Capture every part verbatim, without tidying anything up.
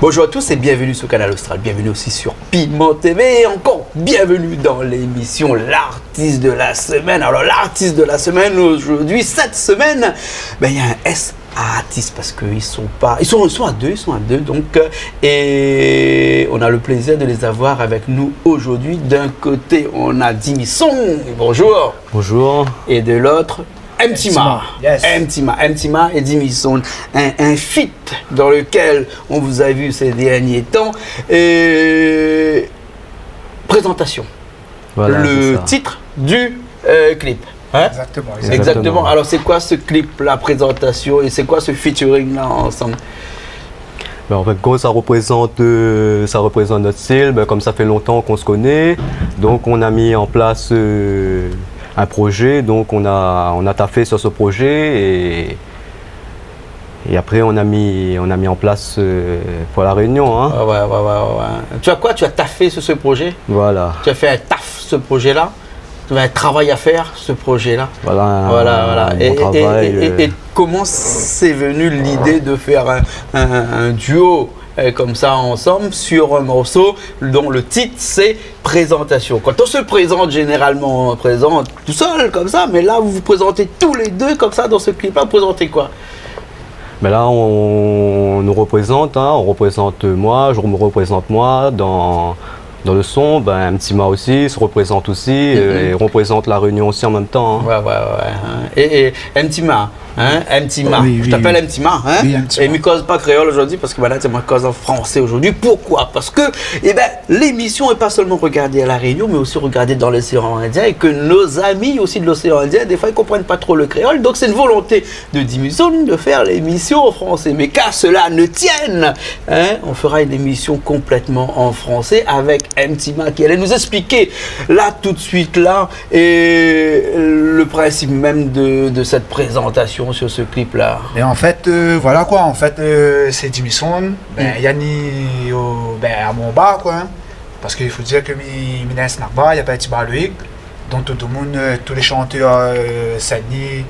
Bonjour à tous et bienvenue sur Kanal Austral, bienvenue aussi sur Piment T V et encore bienvenue dans l'émission L'artiste de la semaine. Alors l'artiste de la semaine aujourd'hui, cette semaine, ben, il y a un S artiste parce qu'ils sont pas, ils sont, ils sont à deux, ils sont à deux donc, euh, et on a le plaisir de les avoir avec nous aujourd'hui. D'un côté, on a Dimi Son, bonjour. Bonjour. Et de l'autre, Empty Ma. Empty Ma, yes. Empty Ma, Empty Ma et Dimi Son, un, un feat dans lequel on vous a vu ces derniers temps. Et présentation. Voilà, c'est ça. Le titre du, euh, clip. Hein ? Exactement, exactement. Exactement. Alors, c'est quoi ce clip, la présentation, et c'est quoi ce featuring-là ensemble ? Ben, en fait, gros, ça représente, euh, ça représente notre style. Ben, comme ça fait longtemps qu'on se connaît, donc on a mis en place, euh, un projet. Donc on a, on a taffé sur ce projet et, et après on a mis, on a mis en place, euh, pour La Réunion, hein. Ah ouais, ouais, ouais, ouais, ouais. Tu as quoi ? Tu as taffé sur ce projet ? Voilà. Tu as fait un taf, ce projet-là ? Tu avais un travail à faire, ce projet-là ? Voilà, un bon travail, euh. Et, et, et, et, et comment c'est venu l'idée de faire un, un, un duo, euh, comme ça ensemble sur un morceau dont le titre c'est Présentation ? Quand on se présente généralement, on présente tout seul comme ça, mais là vous vous présentez tous les deux comme ça dans ce clip-là, vous présentez quoi ? Ben là, on, on nous représente, hein, on représente moi, je me représente moi dans, dans le son, ben, Empty Ma aussi se représente aussi, euh, et on représente La Réunion aussi en même temps, hein. Ouais, ouais, ouais, hein. Et, et Empty Ma, hein, Empty Ma. Oui, oui. Je t'appelle Empty Ma, hein. Oui, Empty Ma. Et mi koz pa kréol zordi parske, voilà, sé moin ki koz an fransé zordi. Pourquoi ? Parce que, eh ben, l'émission est pas seulement regardée à La Réunion, mais aussi regardée dans l'océan Indien, et que nos amis aussi de l'océan Indien, des fois, ils comprennent pas trop le créole. Donc, c'est une volonté de Dimi Son de faire l'émission en français. Mais qu'à cela ne tienne, hein, on fera une émission complètement en français avec Empty Ma qui allait nous expliquer là, tout de suite, là, et le principe même de, de cette présentation sur ce clip-là. É an fèt, euh, voilà koi, an fèt, euh, sé Dimi Son, ben, Yanni, euh, ben, a mon bar, koi, hein. Parske i fo dir ke mi, mi dan in snack bar, i apèl Ti Bar Loïc. Donk tout domoun, euh, tout lé shantèr, euh, Saint-Denis,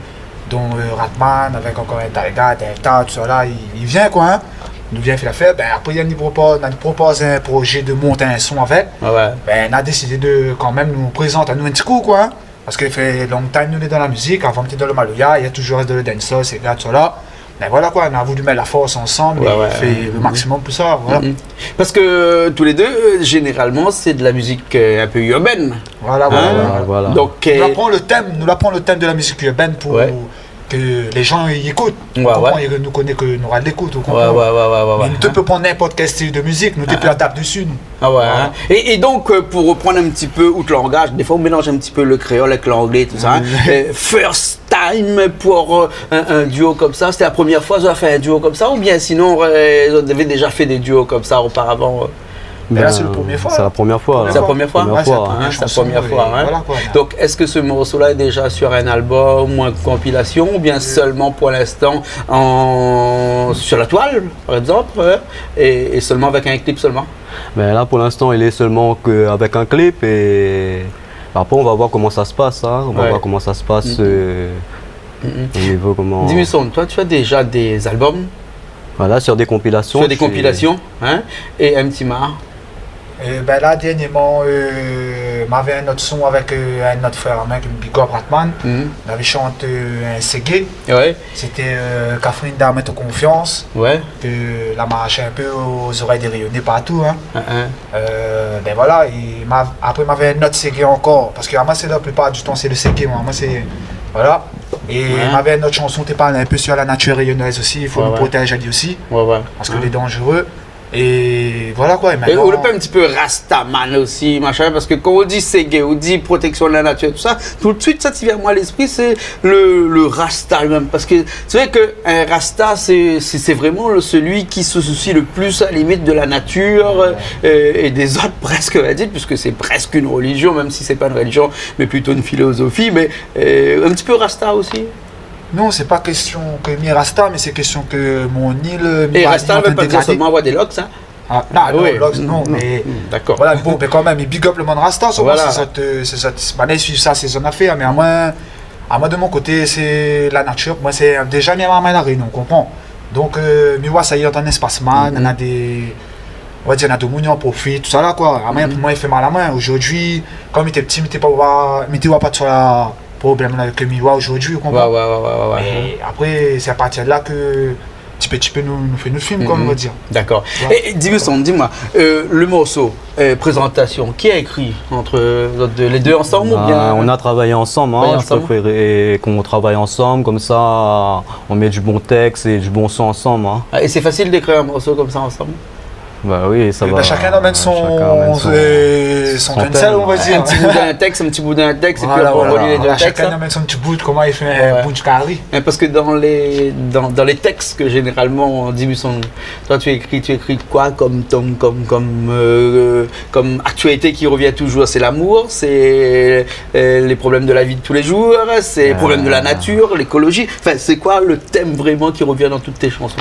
dont, euh, Ratman, avèk ankor in ta lé gar, Delta, tout sa la, i, i vien, koi, hein. Nou vien fé la fèt. Ben, apré, Yanni propoz, nou la propoz in projé de mont in son avèk. Ah ouais. Ben, nou la désidé de, kan mèm, nou prézant anou in ti kou, koi, hein. Parske i fé long time nou lé dan la mizik, avan nou té dan le maloya, i la touzour rès dan le dancehall, sé gars, sa la. Ben voilà koi, nou la voulu mèt la fors ansanm é fé le maximum pou sa, voilà. Parce que tous les deux, euh, généralement, c'est de la musique, euh, un peu urbaine. Voilà, voilà, voilà. Donc, nou la pran le tèm, nou la pran le tèm de la mizik urbaine pou ke lé jan i ékout. Ou konpran, i, nou koné ke nou nora lékout, ou konpran. Ouais, ouais, ouais. Mé nou té pé pran ninport kèl stil de mizik, nou té pé adapt dési, nou. Ah ouais, hein. Et, et donc, euh, pour reprendre un petit peu, outre langage, des fois on mélange un petit peu le créole avec l'anglais, tout ça, hein. Euh, first time pour, euh, un, un duo comme ça, c'était la première fois que vous avez fait un duo comme ça, ou bien sinon, euh, vous avez déjà fait des duos comme ça auparavant, euh ? Ben là, c'est le premier fois. C'est la première fois, là. C'est la première fois ? Première fois, hein, c'est la première fois, hein. Voilà, koi. Donc, est-ce que ce morceau-là est déjà sur un album ou une compilation, ou bien seulement pour l'instant en, sur la toile, par exemple, euh, et, et seulement avec un clip seulement ? Ben là, pour l'instant, il est seulement que avec un clip et après, on va voir comment ça se passe, hein. On va voir comment ça se passe, euh, au niveau comment... Dimi Son, toi, tu as déjà des albums ? Voilà, sur des compilations. Sur des compilations, hein. Et Empty Ma ? Euh, ben là, dernièrement, euh, m'avé in ot son avèk, euh, in ot frèr amoin, ke mi big up, Ratman. Nou lavé shant, euh, in ségué. Ouais. Sété, euh, Kafrine Dame, Ton Confiance, ke la marsh in pé aux oreilles des Réunionnais partou, hein. Euh, ben voilà, é ma-, apré, m'avé in ot ségué ankor, parske amoin, sé la plipar du tan, sé le ségué, moin. Moin, sé, voilà. É m'avé in ot shanson té parl in pé sur la nature réunionnaise osi, i fo nou protèz ali osi, parske lé danzéré. É voilà koi, é mintnan ou lé pa in ti pé rastaman osi, machin, parske kan ou di ségué, ou di protection de la nature, tout ça, tout de suite, sa i vien amoin a l'esprit, sé le, le rasta lui-même. Parske sé vré ke in rasta, sé, sé, sé vréman le, celui qui se soucie le plus, à la limite, de la nature, euh, et des autres, presque, on va dire, puisque c'est presque une religion, même si c'est pas une religion, mais plutôt une philosophie, mais, euh, un petit peu rasta aussi. Non, sé pa késtion ke mi rasta, mé sé késtion ke mon nil, mi... É pa, rasta, mi vé pa dir dégradé. Solman avoir dé locks, in. Ah, non, non, oui. Locks, non, non, mé non, dakor. Voilà, bon, mé kan mèm, mi big up le moun rasta, solman, voilà, sé zot, euh, sé zot, banna i suiv sa, sé zot afèr, mé amoin, amoin, de mon koté, sé la natir. Moin, sé déza, mi èm la Rényon, ou konpran. Donk, euh, mi voi sa i antann Espaceman, néna dé, on va dir, néna domoun i an profit, tousala, koi. Amoin, pou moin, i fé mal amoin. Zordi, kan mi té piti, mi té pa voi, mi té voi pa tousala, problèm la ke mi voi zordi, ou konpran. Ouais, ouais, ouais. É apré, sé a partir de la ke, ti pé ti pé, nou, nou fé nout film, koi, on va dir. Dakor. Ouais. É, é, Dimison, di amoin, euh, le morso, euh, Présentation, qui a écrit entre, euh, les deux ensemble ou bien... Bah, on a travaillé ensemble, hein. Travaillé ensemble. Je préfère qu'on travaille ensemble, comme ça, on met du bon texte et du bon son ensemble, hein. Ah, et c'est facile d'écrire un morceau comme ça ensemble ? Bah oui, ça va. Chacun amène son, son grain de sel, on va dire. Un petit bout d'un texte, un petit bout d'un texte, et puis on relie les deux textes, hein. Voilà, voilà. Chacun amène son ti bout, koman i fé in bout kari. Hein, parce que dans les, dans, dans les textes que généralement, Dimison, toi tu écris, tu écris quoi comme ton, comme, comme, euh, comme actualité qui revient toujours ? C'est l'amour, c'est, euh, les problèmes de la vie de tous les jours, c'est les problèmes de la nature, l'écologie. Enfin, c'est quoi le thème vraiment qui revient dans toutes tes chansons ?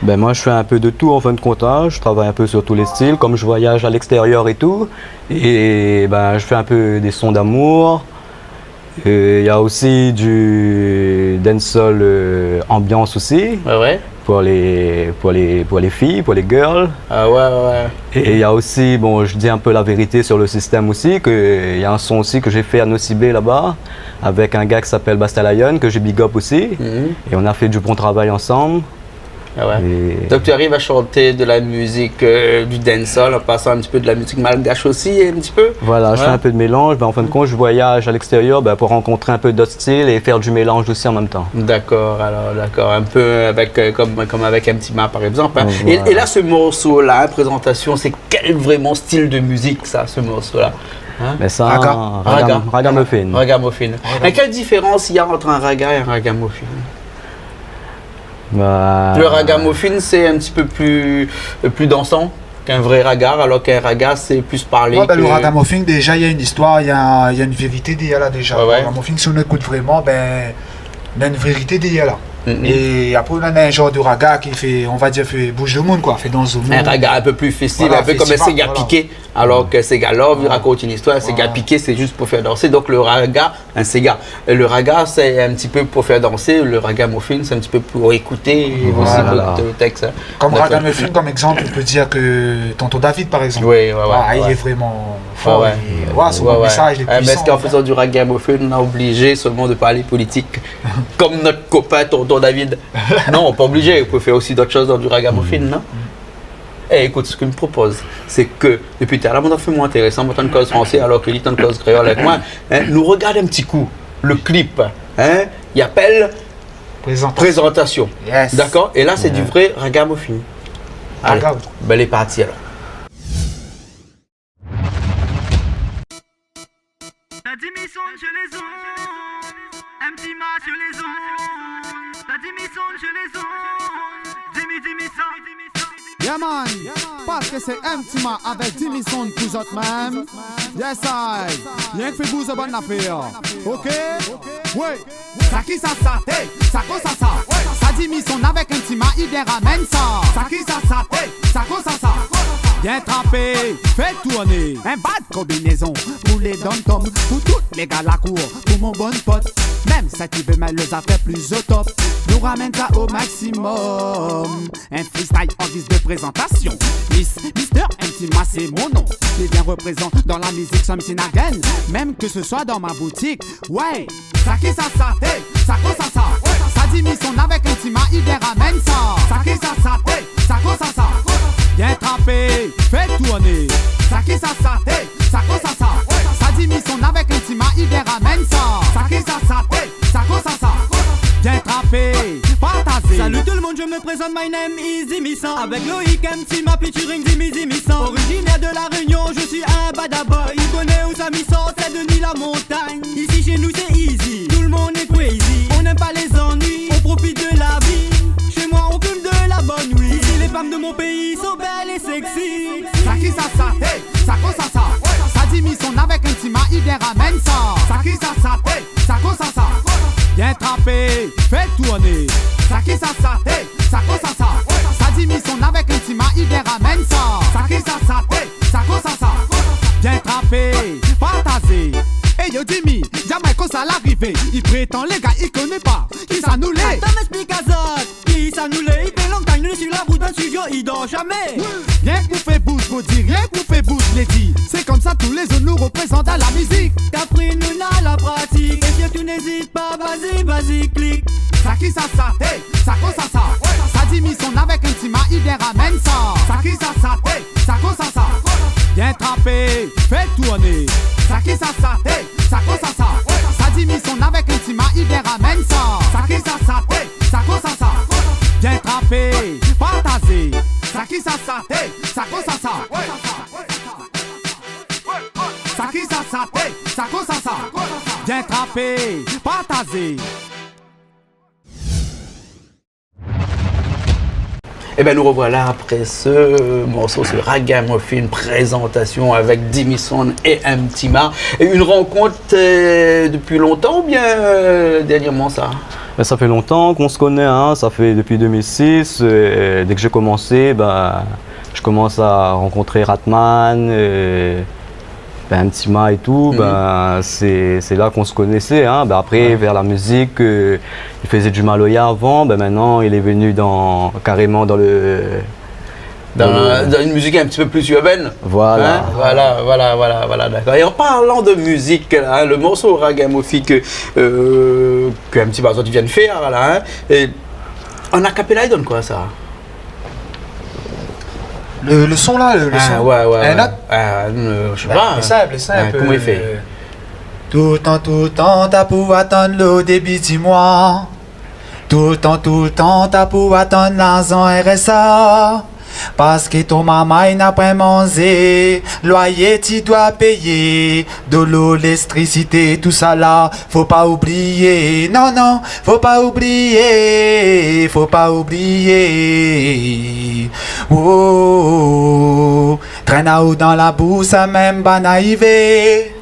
Ben, moi, je fais un peu de tout, en fin de compte, hein. Je travaille un peu sur tous les styles, comme je voyage à l'extérieur et tout. Et ben, je fais un peu des sons d'amour. Euh, il y a aussi du dancehall, euh, ambiance aussi. Ouais, ouais. Pour les, pour les, pour les filles, pour les girls. Ah ouais, ouais, ouais. Et il y a aussi, bon, je dis un peu la vérité sur le système aussi, que il y a un son aussi que j'ai fait à Nosy Be là-bas, avec un gars qui s'appelle Basta Lion, que je big up aussi. Mhm. Et on a fait du bon travail ensemble. Ah ouais. Et donc tu arrives à chanter de la musique, euh, du dancehall, en passant un petit peu de la musique malgache aussi, un petit peu. Voilà, je fais un peu de mélange. Ben, en fin de compte, je voyage à l'extérieur, ben, pour rencontrer un peu d'autres styles et faire du mélange aussi en même temps. D'accord, alors, d'accord. Un peu avec, euh, comme, comme avec M T M A, par exemple, hein. Voilà. Et, et là, ce morceau-là, hein, Présentation, c'est quel vraiment style de musique, ça, ce morceau-là ? Hein ? Mais ça, raga. Raga. Ragamuffin. Ragamuffin. Et quelle différence il y a entre un raga et un ragamuffin ? Bah. Le ragamuffin, c'est un petit peu plus, euh, plus dansant qu'un vrai raga, alors qu'un raga, c'est plus parlé. Ouais, ben, le ragamuffin, déjà, il y a une histoire, il y a, il y a une vérité derrière là, déjà. Ouais, ouais. Le ragamuffin, si on écoute vraiment, ben, il y a une vérité derrière là. Mhm. Et après, on a un genre de raga qui fait, on va dire, fait bouger le monde, quoi, fait danser le monde. Un raga un peu plus festif, voilà, un peu comme un séga piké. Alors que séga love, il raconte une histoire, séga piké, c'est juste pour faire danser. Donc le raga, un séga. Et le raga, c'est un petit peu pour faire danser. Le ragamuffin, c'est un petit peu pour écouter aussi le texte, hein. Voilà. D'accord. Comme ragamuffin, comme exemple, on peut dire que Tonton David, par exemple. Oui, ouais, ouais. Ah, il est vraiment fort. Ouais, ouais. Et, ouais, son message est puissant, en fait. Mais est-ce qu'en faisant du ragamuffin, on est obligé seulement de parler politique, comme notre copain Tonton David ? Non, pas obligé. Vous pouvez faire aussi d'autres choses dans du ragamuffin, non ? Eh, écoute, ce que je me propose, c'est que depuis tout à l'heure, mon afèr lé intéressant, mon tann koz fransé, alors ke li tann koz kréol avèk moin, hein, nou regard un petit coup le clip, hein, i apèl Présentation. Présentation. Yes. D'accord ? Et là, c'est du vrai ragamuffin. Allez, ben, lé parti alors. La Dimison sur les ondes, M T M A sur les ondes, la Dimison sur les ondes, Dimi, Dimison. Yeah man, parske sé M T M A avèk Dimison pou zot mèm. Yes I. Rienk fé bouz bann afèr. OK ? Ouais. Sa ki sa sa, hey, sa kosa sa ? Sa Dimison avèk M T M A, i vien ramèn sa. Sa ki sa sa, hey, sa kosa sa ? Bien trapé, fé tourné. Un bad kombinaison pou lé dom-tom, pou tout lé gars la kour, pou mon bon pot. Mèm si ti vé mèt lé zafèr pli o top, nou ramèn sa o maximum. Un freestyle en guise de présentation. Miss, Mister M T M A, sé mon nom. Li vien reprézant dan la mizik, sa mi sin again. Mèm ke se soi dan ma boutik. Ouais. Sa ki sa sa, hey, sa kosa sa ? Sa Dimison avèk M T M A, i vien ramèn sa. Sa ki sa sa, hey, sa kosa sa ? Bien trapé, fé tourné. Sa ki sa sa, hey, sa kosa sa ? Sa Dimison avèk M T M A, i vien ramèn sa. Sa ki sa sa, hey, sa kosa sa ? Bien trapé, partazé. Salut tout le monde, je me présente, my name is Dimison. Avec Loïc M T M A featuring Dimi Dimison. Originaire de La Réunion, je suis un bad boy. Ou koné ousa mi sort, Saint-Denis la montagne. Ici chez nous c'est easy, tout le monde est crazy. On n'aime pas les ennuis, on profite de la vie. Chez moi on fume de la bonne weed. Ici les femmes de mon pays sont belles et sexy. Sa ki sa sa, hey, sa kosa sa ? Sa Dimison avèk M T M A, i vien ramèn sa. Sa ki sa sa, hey, sa kosa sa ? Bien trapé, fé tourné. Sa ki sa sa, hey, sa kosa sa. Sa Dimison avèk Intima, i vien ramèn sa. Sa ki sa sa, hey, sa kosa sa. Bien trapé, partazé. É yo Dimi, zamé kosa la rivé. I prétan lé gars, i koné pa. Kisa nou lé? Atann, m'ésplik azot. Kisa nou lé? I fé longtan nou lé si la rout, dan studio, i dor zamé. Rienk pou fé bouz, pou di, rienk pou fé bouz, lé di. Sé konmsa tou lé zour nou reprézant dan la mizik. Kapri nou na la pratik, é sirtou nézit pa, vazi, vazi, klik. Sa ki sa sa, hey, sa kosa sa. Sa Dimison avèk Intima, i vien ramèn sa. Sa ki sa sa, hey, sa kosa sa. Bien trapé, fé tourné. Sa ki sa sa, hey, sa kosa sa. Sa Dimison avèk Intima, i vien ramèn sa. Sa ki sa sa, hey, sa kosa sa. Bien trapé, partazé. Sa ki sa sa, hey, sa kosa sa. Sa ki sa sa, hey, sa kosa sa. Bien trapé, partazé. Eh ben, nous revoilà après ce morceau, ce Ragamuffin, présentation avec Dimison et Intima. Et une rencontre, euh, depuis longtemps ou bien, euh, dernièrement ça ? Ben, ça fait longtemps qu'on se connaît, hein, ça fait depuis deux mille six, euh, dès que j'ai commencé, ben, je commence à rencontrer Ratman, euh, ben, Intima et tout, ben, c'est, c'est là qu'on se connaissait, hein. Ben, après, vers la musique, euh, il faisait du maloya avant, ben, maintenant, il est venu dans, carrément dans le, dans le, dans une musique un petit peu plus urbaine. Voilà. Hein ? Voilà, voilà, voilà, voilà, d'accord. Et en parlant de musique, là, hein, le morceau Ragamuffin que, euh, que Intima zot i vien fé, là, hein, et en a cappella, i donn koi sa ? Le, le son la, le, le son. Ah, ouais, ouais, ouais. In not ? Ah, euh, je sais pas. Ben, lé sinp, lé sinp, euh, koman i fé ? Toultan, toultan, ta pou atann lo débi di moi. Toultan, toultan, ta pou atann larzan R S A. Parske ton marmay na poin manzé, loiyé ti doi péyé, dolo, léléktrisité, tousala, fo pa oublié. Non, non, fo pa oublié, fo pa oublié. Oh, oh, oh. Trèn aou dan labou, sa mèm bann arivé.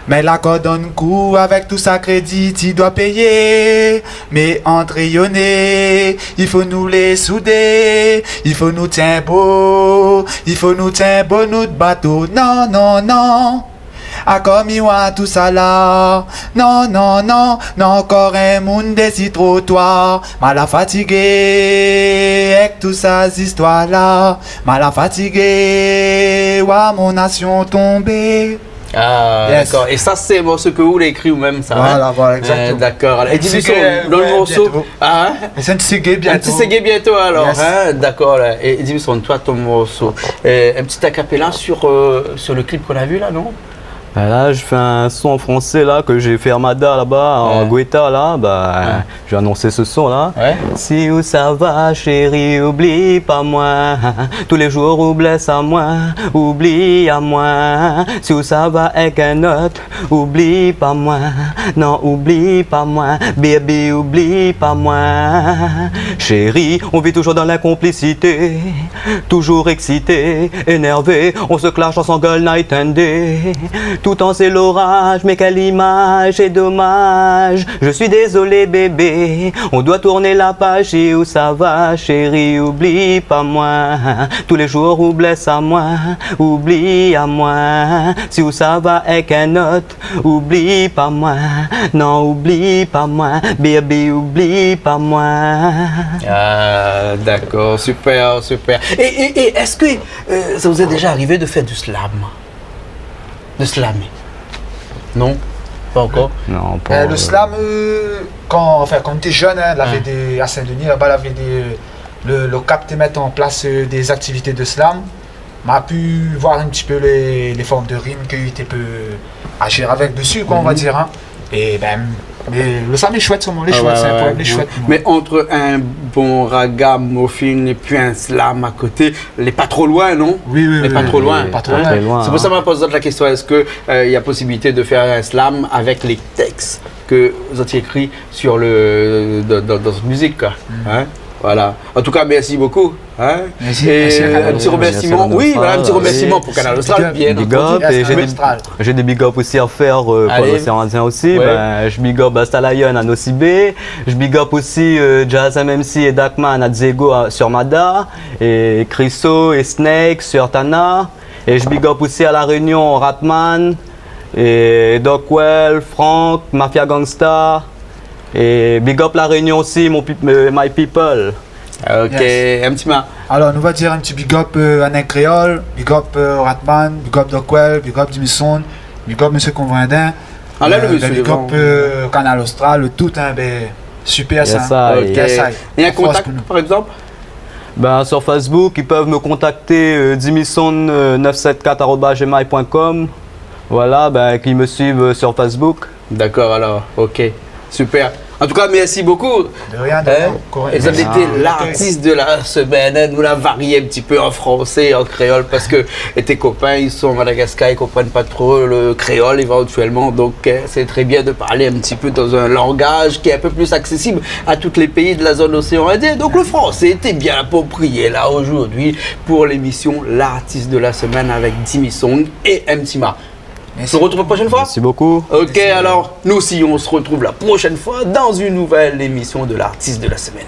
Mé la kor donn kou avèk tout sa krédi ti doi péyé. Mé antré Rényoné, i fo nou lé soudé, i fo nou tienbo, i fo nou tienbo nout bato. Non, non, non. Akor mi oi tousala. Non, non, non, non, ankor in moun dési trotoir. Ma la fatigé èk tout sa zistoir la. Ma la fatigé, oua mon nasion tonbé. Ah, d'accord. Et ça, c'est un morceau que vous l'avez écrit vous-même, ça, hein ? Voilà, voilà, exactement. Euh, d'accord. Et dis-moi, dans le morceau, hein ? Ségué, euh, bientôt. C'est un petit ségué bientôt. Un petit ségué bientôt, alors, hein ? Yes. D'accord, là. Et dis-moi, toi, ton morceau, euh, un petit a cappella sur, euh, sur le clip qu'on a vu, là, non ? Ben là, je fais un son en français, là, que j'ai fait Armada, là-bas, en Guetta, là. Ben, je vais annoncer ce son-là. Ouais. Si ou sava, chéri, oubli pa moin. Tous les jours ou blès amoin, oubli amoin. Si ou sava èk in not, oubli pa moin. Non, oubli pa moin. Baby, oubli pa moin. Chéri, on vit toujours dans l'incomplicité. Toujours excité, énervé, on se clash, on s'engueule night and day. Tout le temps c'est l'orage, mais quelle image, c'est dommage. Je suis désolé bébé, on doit tourner la page. Si ou sava, chéri, oubli pa moin. Tous les jours ou blès amoin, oubli amoin. Si ou sava èk in not, oubli pa moin, non, oubli pa moin, baby, oubli pa moin. Ah, d'accord, super, super. Et, et, et est-ce que, euh, ça vous est déjà arrivé de faire du slam ? De slammer ? Non ? Pas encore ? Non, pas, euh, le slam, euh, kan, anfin, kan nou té jenn, hein, lavé dé, à Saint-Denis, laba, lavé dé, le, le CAP té mèt an plas, euh, dé zaktivité de slam. Ma pu voir in ti pé lé, lé form de rim ke té pé azir avèk dési, koi, on va dir, hein. É ben, mé le slam lé shouèt, solman, lé shouèt, sé in poèm lé shouèt, moin. Mais entre un bon ragamuffin et puis un slam à côté, lé pa tro loin, non ? Oui, oui, oui, oui. Lé pa tro loin. Pa tro loin. Sé pou sa ma poz azot la késtion, èske, euh, néna posibilité de fèr in slam avèk lé tèks ke zot i ékri sur le, dan, dan, dan zot mizik, koi. Hein ? Voilà. En tout cas, merci beaucoup, hein. Merci, merci à Canal Austral. Et un petit remerciement. Merci à Canal Austral. Oui, voilà, un petit remerciement pour Canal Austral, bien entendu. Big up. Big up, et j'ai des, j'ai des big up aussi à faire, euh, pour l'océan Indien aussi. Allez. Ouais. Ben, je big up Basta Lion à Nosy Be. Je big up aussi, euh, Jazz M M C et Dakman à Diego, à, sur Mada. Et Chriso et Snake sur Tana. Et je big up aussi à La Réunion, Ratman, et Dockwell, Franck, Mafia Gangsta. Et big up La Réunion aussi, mon peop-, euh, my people. Ok, yes. Un petit ma- Alors, nou va dir in ti big up, euh, à Nèg Kréol, big up, euh, Ratman, big up Dockwell, big up Dimison, big up Monsieur Convendin. Anlèv le monsieur devan. Euh, ben, big up, euh, Canal Austral, le tout, hein, ben, super ça. Yes, I. Ok. Yes, I. Et un contact, par exemple ? Ben, sur Facebook, ils peuvent me contacter, euh, dimison, euh, neuf sept quatre arobase gmail point com. Voilà, ben, qu'ils me suivent, euh, sur Facebook. D'accord, alors, ok. Super. En tout cas, merci beaucoup. De rien, de rien. Hein ? Encore une fois. Vous avez été l'artiste de la semaine, hein. Nou la varié un petit peu en français et en créole parce que tes copains, ils sont à Madagascar, ils comprennent pas trop le créole éventuellement. Donc, euh, c'est très bien de parler un petit peu dans un langage qui est un peu plus accessible à tous les pays de la zone océan Indien. Donc, le français était bien approprié là aujourd'hui pour l'émission L'artiste de la semaine avec Dimison et M T Ma. Merci. On se retrouve la prochaine fois. Merci beaucoup. Ok, alors, nous aussi, on se retrouve la prochaine fois dans une nouvelle émission de L'artiste de la semaine.